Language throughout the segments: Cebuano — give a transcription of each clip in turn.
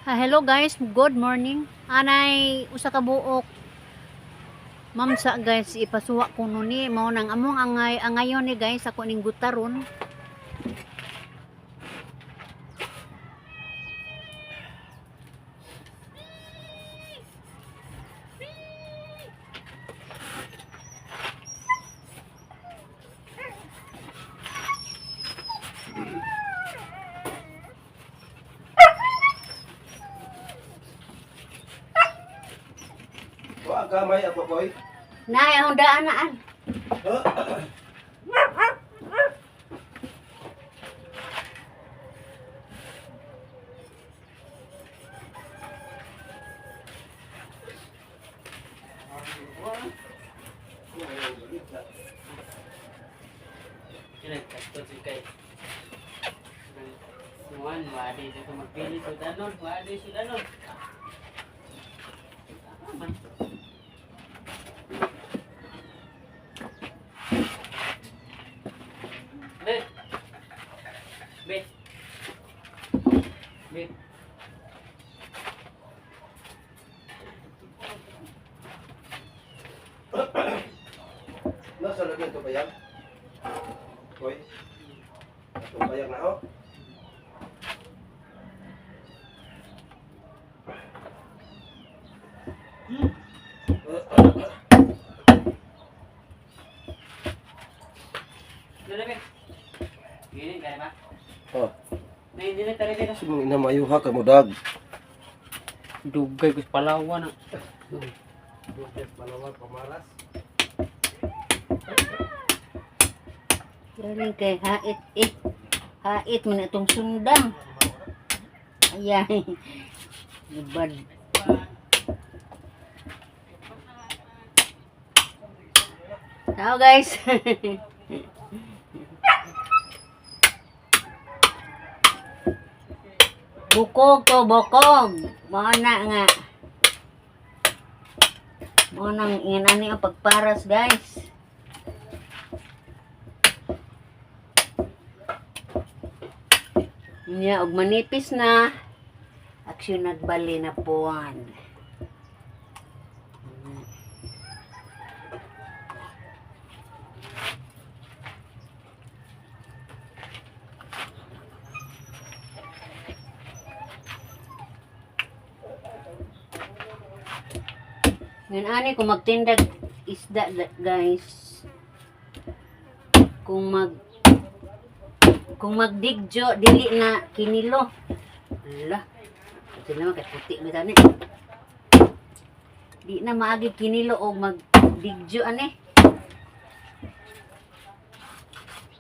Ah, hello guys, good morning. Anay usa ka buok mamsa guys, ipasuwa ko no ni mao nang among angay angayon ni guys, ako ning gutaron. Wa gamay ako koy. Nay, ahong daan naan. Kaya nagkatod si kay. Juan, wadi sa ko magpili sudanon, wadi sudanon. Man. Be. Be. Be. Nasa lagi ito bayag? Koy. Ito bayag na ho. Dili be. Gini kaya ba? Oh, Nay dili tara dili. sumong ina mayuha ka mo dag. Dugay ko sa Palawan ah. Dugay Palawan pamaras. Galing kay hait eh. Hait man itong sundang. Ayan. Gibad. Tao guys. Bukog to, bukog. Mao na nga. Mao nang inani ang pagparas guys. Nya og manipis na. Aksyon nagbali na puwan. Ngayon ani kung magtindag isda guys. Kung magdigjo dili na kinilo. Ala. Kasi naman kay puti mi tani. Di na maagi kinilo og magdigjo ani.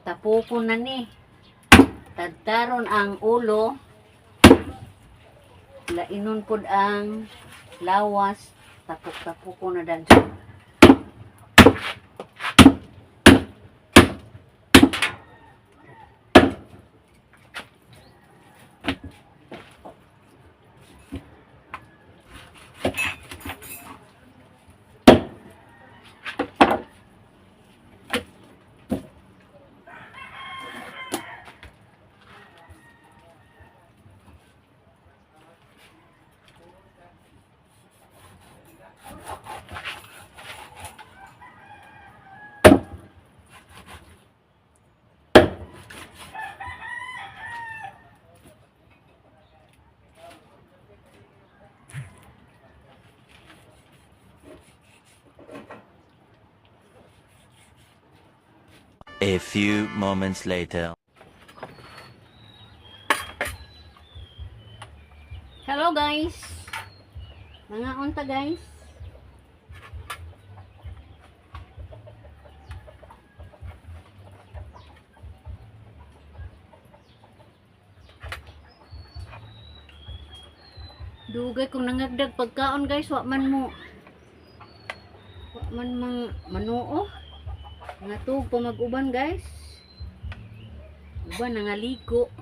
Tapukon na ni. Tadtaron ang ulo. Lainon pod ang lawas. Tapok-tapoko na dadyo. A few moments later. Hello guys. Mga unta guys. Dugay kong nangagdag pagkaon guys, wa man mo. Wa man mang manuo. Nga tuog pa mag-uban guys. Uban nangaligo.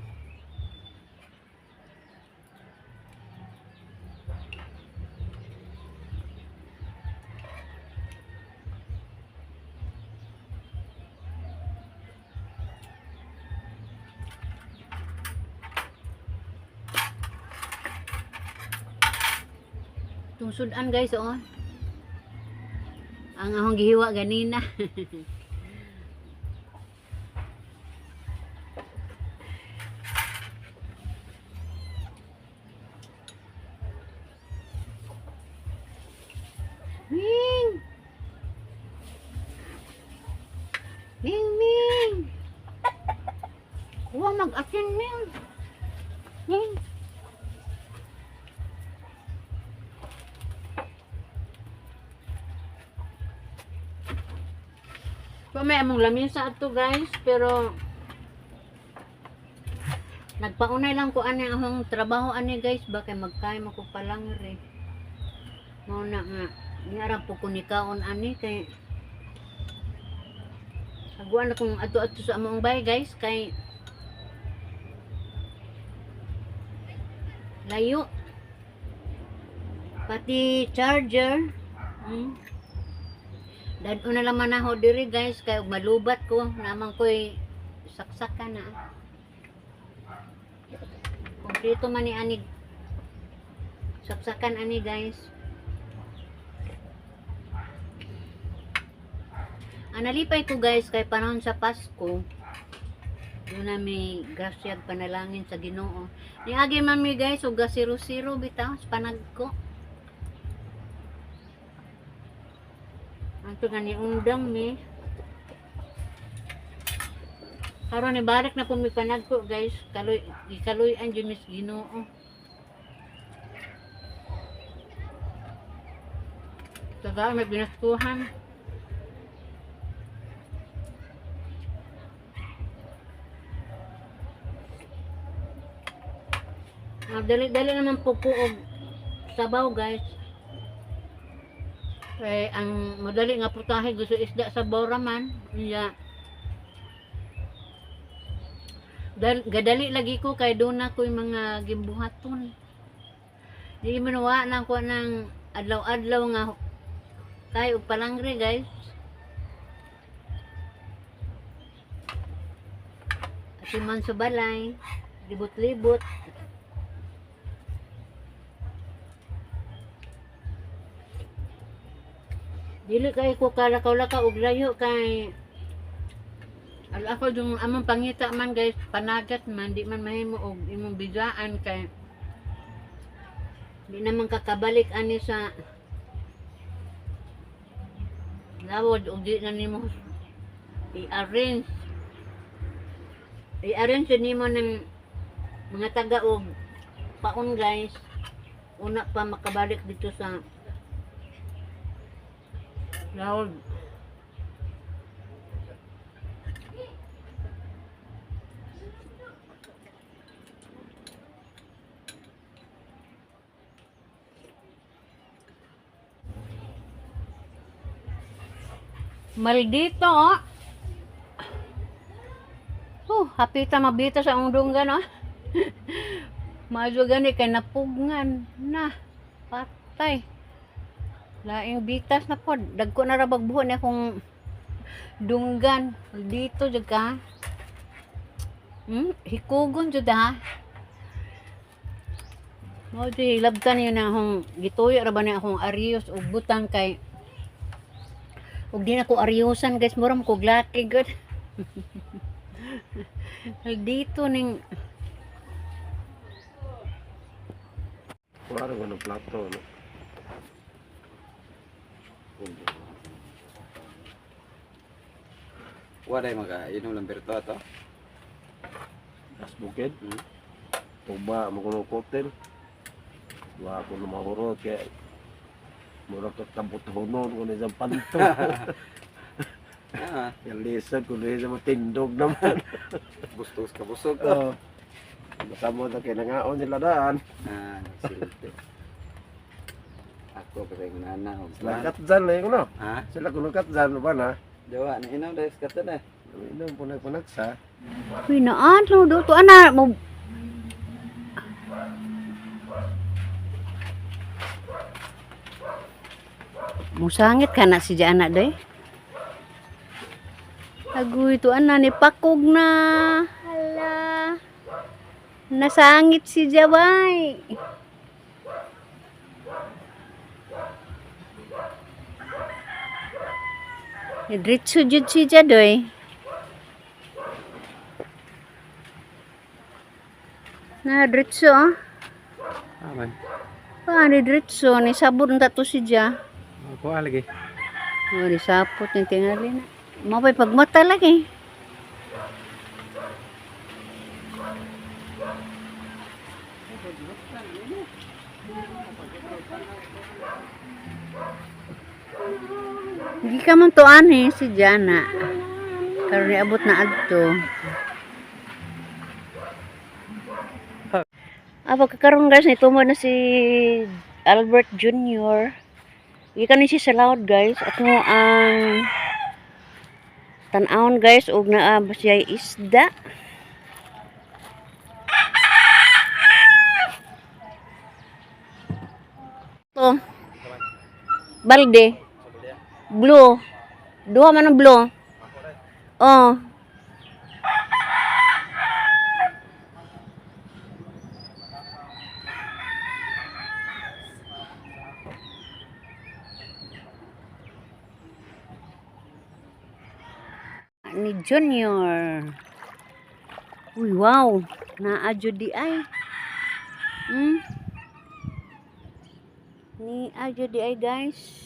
Itong sudan, guys, oh. Ang akong gihiwa ganina. Ming! Ming, Ming! Kuha mag-asin, Ming! Ming! Pa may among lamisa ato, guys, pero nagpaunay lang ko ani akong trabaho ani, guys, baka magkay mo ko palangre. Mao na nga niarang po ko ni kaon ani kay aguan na kung ato-ato sa among bay, guys, kay layo pati charger. Dad-o na lang man ako diri, guys, kay og malubat ko naman ko'y saksakan na. Kompleto man ni ani saksakan ani, guys. Ang nalipay ko, guys, kay panahon sa Pasko, doon na may grasya panalangin sa Ginoo. Niagi man mi, guys, og gasiro-siro bitaw sa panagko. Anto nga ni undang mi. Karon ni balik na po mi panagko, guys. Kaloy gikaloy-an jud mis Ginoo. Taga may binaskuhan. Ah, dali-dali naman po ko og sabaw, guys. Eh, ang madali nga putahe gusto isda sa bora man. Iya. Dal gadali lagi ko kay doon na ko'y mga gimbuhaton. Di man wa na ko ng adlaw-adlaw nga kay og palangre, guys. Ati man sa balay, libot-libot. Dili kay ko kalakaw-lakaw og layo kay ala ako yung among pangita man, guys, panagat man, di man mahimo og imong bidaan kay di naman kakabalik ani sa lawod og di na nimo i-arrange i-arrange nimo ng mga taga og paon, guys, una pa makabalik dito sa lawod. Maldito, oh. Oh, hapita mabita sa undunggan, oh. Maadyo gani kay napugngan na. Patay. Laing bitas na pod. Dagko na ra bagbuhon ni akong dunggan. Maldito jud ka. Hikugon jud ha. Mo di hilabtan yun na akong gituyo ra ba ni akong arios ug butang kay ug di na ko aryosan, guys, mura mo ko glaki gud. Dito ning Wala ko ng plato, no? Wala yung mag-inom Lamberto ato. Das bukid. Tuba mo kuno kotel. Wa ko lumahurot kay mura ka kabutonon ko isang panto. Ah, Yung lisod ko na matindog naman. bustos ka busog to. Oh. Basta mo na kinangaon nila daan. Ah, nagsilbi. Ako pa yung nana. og Sila katzan na yun, no? Ha? Sila kuno katzan ba na? Jawa, nainom dahil sa kata na. Inom po na punaksa. Uy, naadlaw do to ana mo. Musangit ka na si Jana day. Agoy to ana ni pakog na. Hala. Nasangit si Jaway. Diretso jud si Jadoy. Na diretso ah. Aman. Ah, ni diretso ni sabot unta to si Ja. Ako lagi. Oh, ni sapot ni tingali na. Mapay pagmata lagi. Hindi ka man tuan eh, si Jana. Karon niabot na adto. Ah, pagkakaroon guys, nitumo na si Albert Jr. Gikan ni siya sa laod guys at mo ang tan-awon guys og naa ba siya isda. To. Balde. Blue. Duha man ang blue. Oh. Ni Junior. Uy, wow. Naa jud di ay. Ni jud di ay, guys.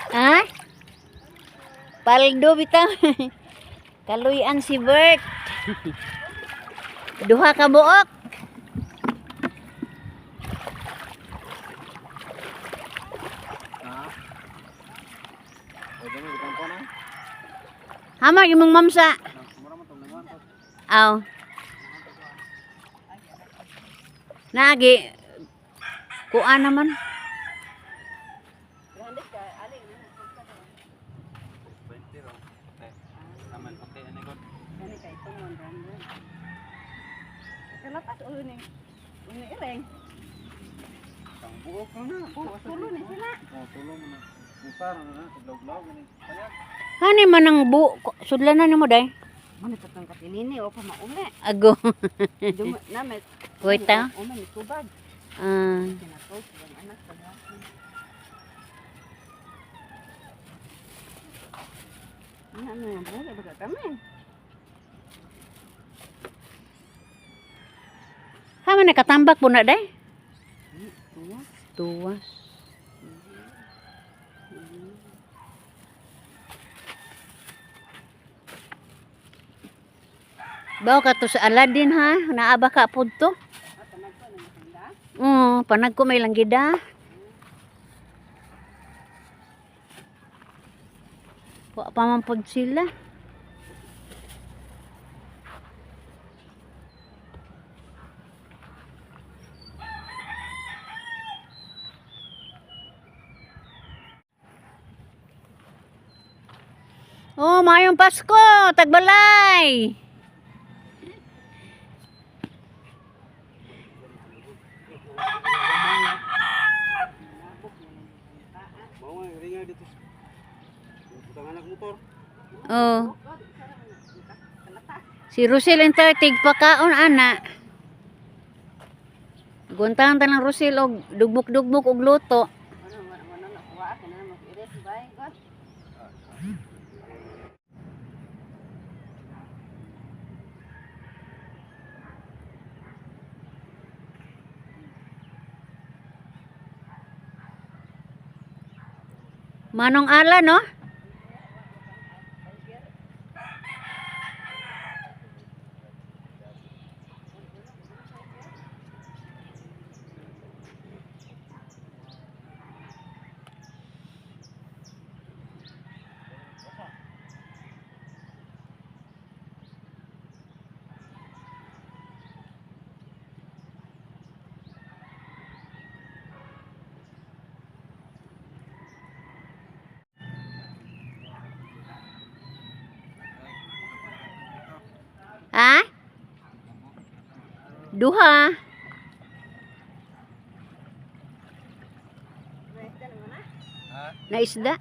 Ha? Paldo bitaw. Kaluyan si Bert. Duha ka buok. Hama imong mamsa. Aw. Nagi. Kuan naman. Aman, okay, ano ko? Kalapas ulo ni. Ulo ireng. Ang buok na na. Tulo ni sila. Oh, tulong na. Usar na na, tuglaw-glaw gani. Payag. Hani man ang bu sudlanan nimo day. Mano tatong katinini o pa mauli. Ago. Dum na may Kuwita. Uma ni tubag. Ah, Kinatog ang anak sa Ano ano ang buhay baga kami. ha man nakatambak po na day. Tuwa. Tuwas. Baw ka to sa Aladdin ha, naaba ka pud to. Oo, panag ko may langgida. Wa pa man pud sila. Oh, mayong Pasko, tagbalay. Mao nga ringa dito. Butang anak motor. Oh. Si Rosel enter tigpakaon ana. Guntahan ta ng Rosel og dugbok-dugbok og luto. Ano ano na kuha ka na mag iris bay god. Manong ala no? Ha? Duha. Na isda?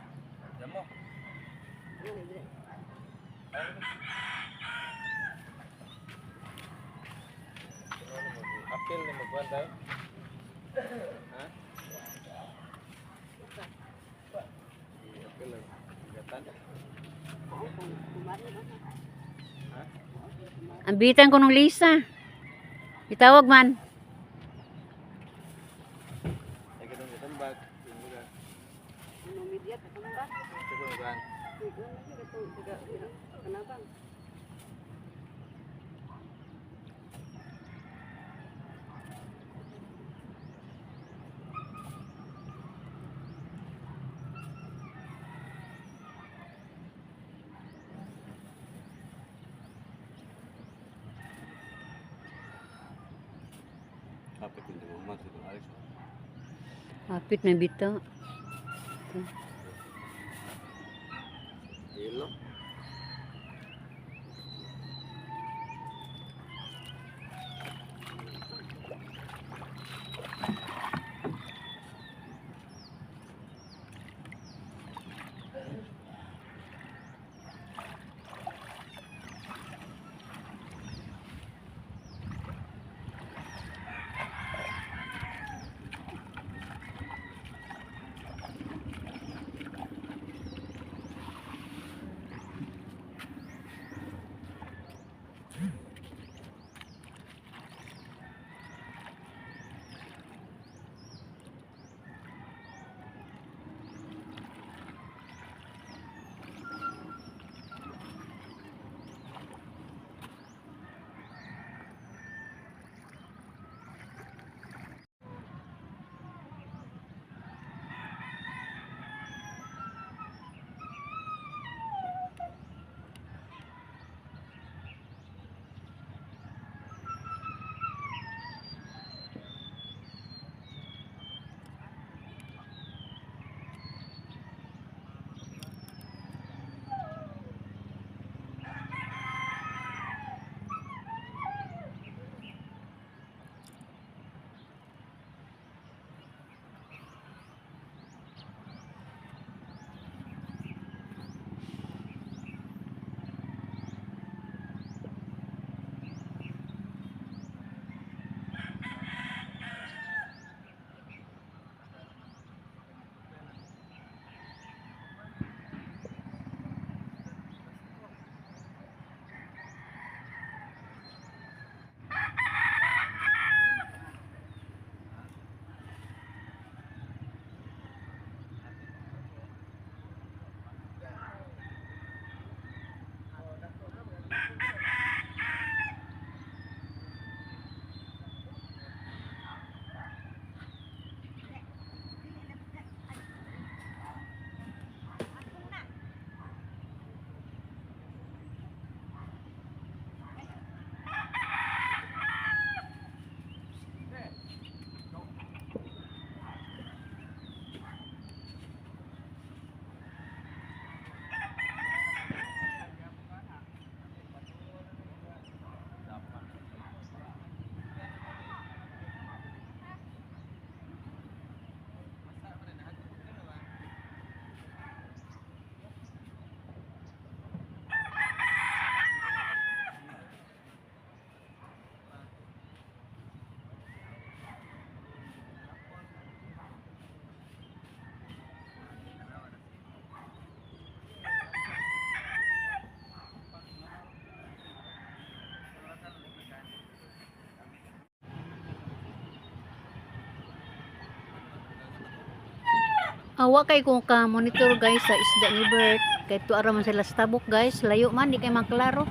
Apil ni magkuhan tayo. Ha? Apil lang. Gatan. Ambitan ko nung Lisa. Itawag man. Ay katong katambak. Tingula. Siguro kuhan. Kapit hindi mo matito Alex. Apit na bitaw. Ilo. Awa kay kung ka monitor guys sa isda ni Bert. Kay tuara man sila sa tabok guys, layo man di kay maklaro.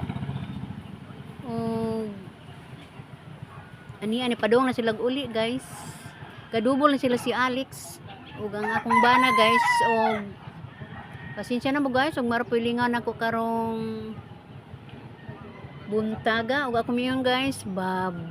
Og ani ani padung na sila uli guys. Kadubol na sila si Alex ug ang akong bana guys og pasensya na mo guys ug marapilingan ako karong buntaga ug ako miyon guys. Bye-bye.